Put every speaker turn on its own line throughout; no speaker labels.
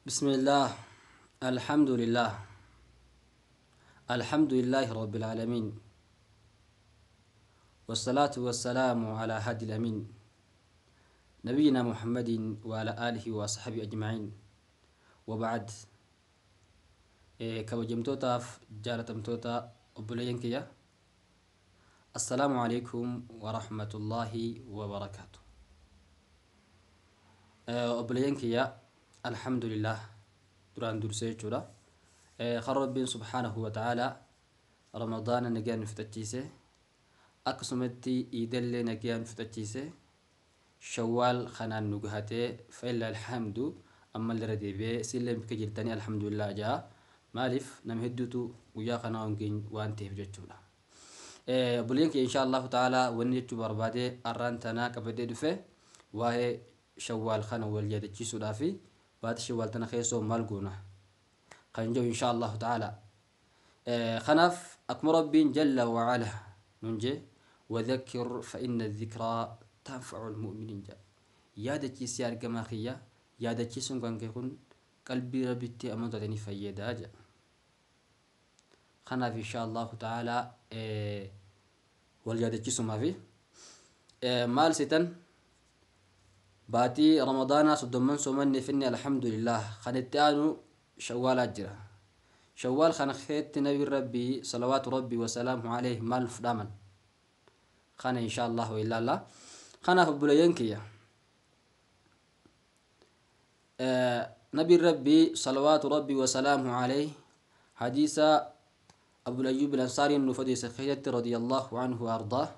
بسم الله، الحمد لله، الحمد لله رب العالمين، والصلاة والسلام على هادي الأمين نبينا محمد وعلى آله وصحبه أجمعين، وبعد. كوجمتوتاف جالتمتوتا أبولين كيا، السلام عليكم ورحمة الله وبركاته. أبولين كيا، الحمد لله duraan dursee jechuudha. Kan Rabbiin subhaanahu wa ta'aalaa Ramadaana nagaan nu fixachiise, akkasumatti iidallee nagaan nu fixachiise, Shawwaal kanaan nu gahatee, fa'illa alhamdu. Ammallee irra deebi'ee isinillee bakka jirtanii alhamdulillah ja'a. Maaliif nama hedduutu guyyaa kanaa hongeen waan ta'eef jechuudha. Obboleeyyan kiyya, insha Allahu ta'aalaa wanni jechuu barbaadee har'aan tanaa qabadhee dhufe waa'ee Shawwaal kana wal yaadachiisuudhaafi baati Shawwaal tana keessoo maal goona kan jedhu insha Allahu ta'aalaa. Kanaaf akkuma Rabbiin jalla wa'ala nun jee, وذكر فإن الذكرى تنفع المؤمنين jedha. Yaadachiisee argamaa kiyya, yaadachiisuun kan kee kun qalbii Rabbitti amantootanii fayyadaa jedha. Kanaaf insha Allahu ta'aalaa wal yaadachiisumaafi maal sitan baatii Ramadaanaa 30 soomanne finne, alhamdulillah. Kan itti aanu Shawwaalaa jira. Shawwaal kana keessatti nabi Rabbii salawaatu Rabbii wasalaamu alayhi maal fudhaman kana insha Allahu ilaalla. Kanaaf obboleeyyan kiyya, nabi Rabbii salawaatu Rabbii wasalaamu alayhi hadiisa Abu Ayyub al-Ansari nu odeesse keessatti, radiyallahu anhu wa ardaah,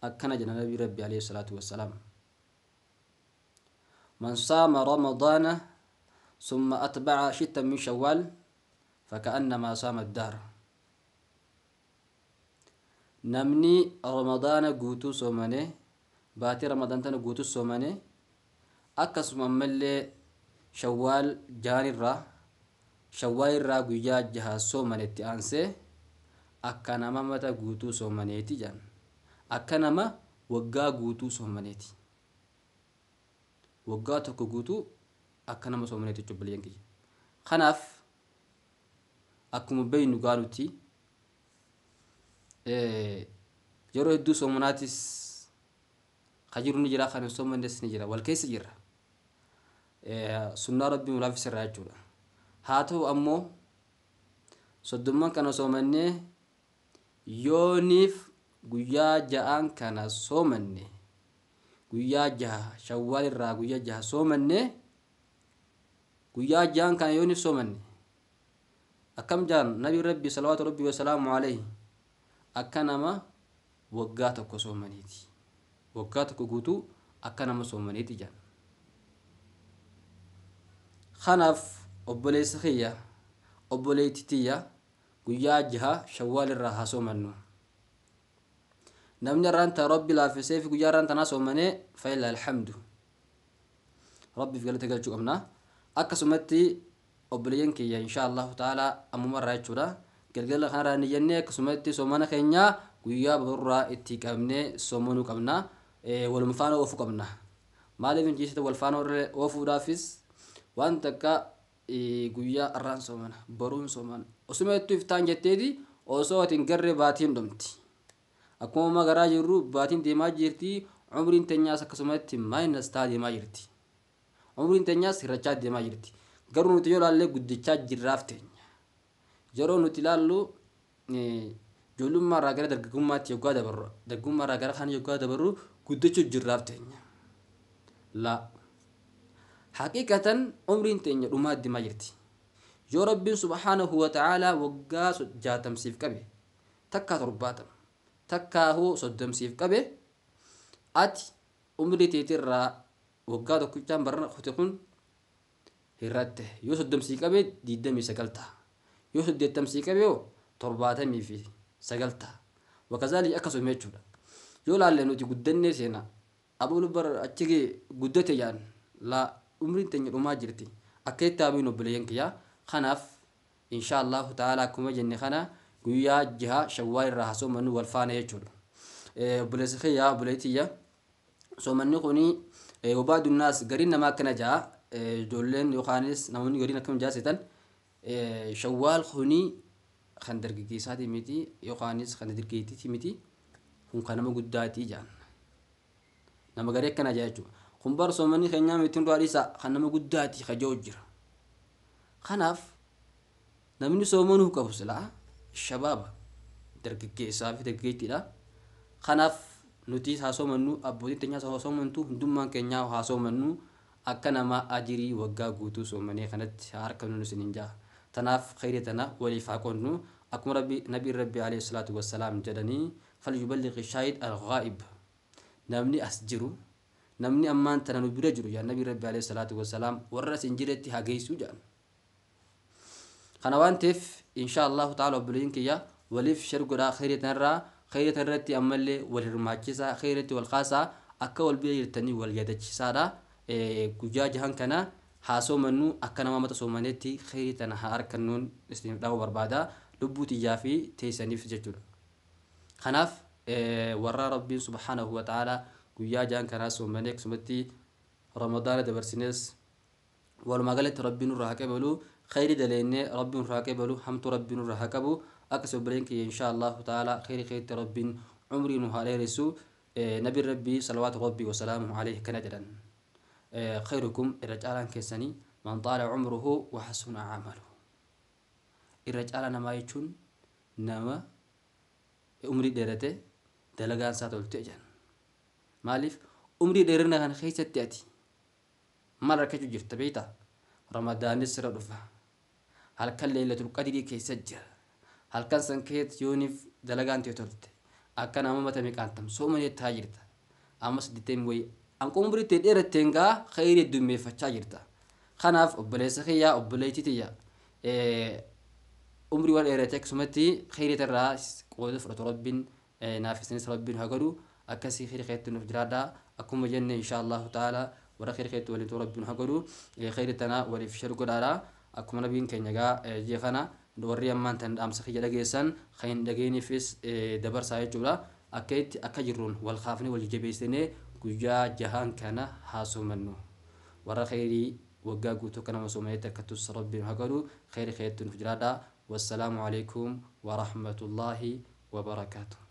akkana jedha nabi Rabbii alayhi salaatu wassalaam: من صام رمضان ثم أتبع شتا من شوال فكأنما صام الدهر. Namni Ramadaana guutuu soomane, baatii Ramadaan tana guutuu soomane, akkasuma ammallee Shawwaal jaanirraa, Shawwaal irraa guyyaa 6 soomane itti aansee, akka nama mata guutuu soomaneeti jedhan, akka nama waggaa guutuu soomaneeti, waggaa tokko guutuu akka nama soomaneeti jechuudha obboleeyyan kiyya. Kanaaf akkuma beeynu gaanutti yeroo hedduu soomanaatis ka jiru ni jira, kan hin soomannes ni jira, wal keessa jira. Sunnaa Rabbii mulaafis irraa jechuudha. Haa ta'u ammoo 30n kana soomannee yooniif guyyaa 6n kana soomanne, guyyaa 6 Shawwaal irraa guyyaa 6 soomanne, guyyaa 6n kana yooniif soomanne, akkam jaan nabi Rabbi salawaatu Rabbi wasalaamu alayhi? Akka nama waggaa tokko soomaniiti, waggaa tokko guutuu akka nama soomaniiti jaan. Kanaaf obboleessa kiyya, obboleettii tiyya, guyyaa 6 Shawwaal irraa haa soomannu. Namni irraan ta Rabbi laaffisee fi guyyaa irraan tanaa soomanee, fa'ila alhamdu, Rabbiif galata galchuu qabna. Akkasumatti obboleeyyan kiyya, insha Allahu ta'aalaa ammuma irraa jechuudha galgala kanarraa ni jennee, akkasumatti soomana keenya guyyaa borraa itti qabnee soomanuu qabna, waluma faana oofuu qabna. Maaliif hin ciisite? Wal faana oofuudhaafis waan takka guyyaa irraan soomana, boruun soomana, osuma ittuu iftaan jetteeti osoo ati hin garree baatiin dhumti. Akkuma amma garaa jirru baatiin deemaa jirti, umriin teenyaas akkasumatti minus ta'aa deemaa jirti, umriin teenyaas hirrachaa deemaa jirti. Garuu nuti yoo ilaalle guddichaa jirraaf teenya. Yeroo nuti ilaallu ijoollummaa irraa gara dargaggummaatti yoggaa dabarru, dargaggummaa irraa gara kaan yoggaa dabarru, guddachuu jirraaf teenya. Laa, haqiqatan umriin teenya dhumaa deemaa jirti. Yoo Rabbiin subhaanahu wa ta'aalaa waggaa 60 siif qabe, takkaa 70, takkaahuu 30 siif qabe, ati umrii teetirraa waggaa tokkichaan barana kute kun hirratte. Yoo 30 sii qabe 29 ta'a, yoo 80 sii qabe hoo 79 ta'a, wakazaalii akkasuma jechuudha. Yoo laalle nuti guddannee seena, abulu bar achi guddate jaan. Laa, umriin teenya dhumaa jirti, akka itti haabiin obboleeyyan kiyyaa. Kanaaf insha Allahu ta'ala akkuma jenne kana guyyaa 6 Shawwaal irraa haa soomannu wal faana jechuudha. Obboleessa kiyyaa, obboleettiyya, soomanni kuni wabaadunnaas gariin namaa akkana ja'a. Ijoolleen yookaanis namoonni gariin akkam jaasitan, shawwaal kuni kan dargaggeessaatii miti yookaanis kan dargaggeettiitii miti, kun kan nama guddaatii jaan. Nama garii akkana jaa jechuudha. Kun bar soomanni keenyaa miti, duraa dhiisa, kan nama guddaatii kaja'u jira. Kanaaf namni soomanuu qabu silaa shabaaba, dargaggeessaa fi dargaggeettiidha. Kanaaf nuti haa soomannu, abbootiin teenyaa haa soomantu, hundummaan keenyaa haa soomannu, akka nama ajirii waggaa guutuu soomanee kanatti haa argannu isiniin jaa. Tanaaf khayrii tana waliif haa qonnu. Akkuma rabbi nabiin rabbi alayhi salaatu wassalaam jedhanii, falyuballighi shaahid al-ghaa'ib, namni as jiru, namni ammaan tana nu bira jiru yaa nabii rabbi alayhi salaatu wassalaam warra as hin jiretti haa geessuu jedhan. Kana waan ta'eef insha Allahu ta'ala obboleeyyiin kiyya waliif share godhaa khayrii tanarraa, khayrii tanarratti ammallee wal hirmaachisaa, khayriitti wal kaasaa, akka wal bira jirtanii wal yaadachiisaadha. Guyyaa jahan kana haa soomannu, akka nama mata soomanetti khayrii tana haa argannuun isiniif dhaamuu barbaada, lubbuu tiyyaa fi teessaniif jechuudha. Kanaaf warra rabbiin subhaanahu wa ta'ala guyyaa jahan kanaa soomanee akkasumatti ramadaana dabarsines, walumaa galatti rabbiin nurraa haa qabalu, khayrii daleennee rabbiin nurraa haa qabalu, hamtuu rabbiin nurraa haa qabu. Akkas obboleen kiyya insha Allahu ta'ala khayrii keetti rabbiin umrii nu haa dheeressu. Nabiin rabbii salawaatu rabbii wasalaamuhu alayhi kana jedhan: khayrukum, irra caalaan keessanii, man xaala umruhu wa hasuna amaluhu. Irra caalaa namaa jechuun nama umrii dheerate dalagaan isaa tolte jedhan. Maaliif umrii dheerina kana keessatti ati maal argachuu jirta beektaa? Ramadaanis sirra dhufa, halkan leelatul qadrii keessa jira. Halkan san keessatti yooniif dalagaan ta'e tolte akka nama mata meeqaantam soomanee taa jirta. Ammas ditteen wayii anqoo umrii ta'e dheeratteen gaa khayrii heddummeeffachaa jirta. Kanaaf obboleessa kiyyaa, obboleettii tiyya, umrii waan dheerate akkasumatti khayrii irraa qooda fudhatu rabbiin naaf isinis rabbiin haa godhu. Akkasii khayrii keetti nuuf jiraadhaa. Akkuma jenne insha Allahu ta'ala warra khayrii keetti waliin ta'u rabbiin haa godhu. Khayrii tana waliif share godhaadha. Akkuma nabiin keenya gaa jee kana, warri ammaan tan dhaamsa kiyya dhageessan kan hin dhageeniifis dabarsaa jechuudha. Akka itti akka jirruun wal kaafnee wal jajjabeessinee guyyaa jahaan kana haa soomannu. Warra khayrii waggaa guutuu akka nama soomanetti akkattus rabbiin haa godhu. Khayrii keetti nuuf jiraadhaa. Wassalaamu alaikum warahmatullaahi wabarakaatuh.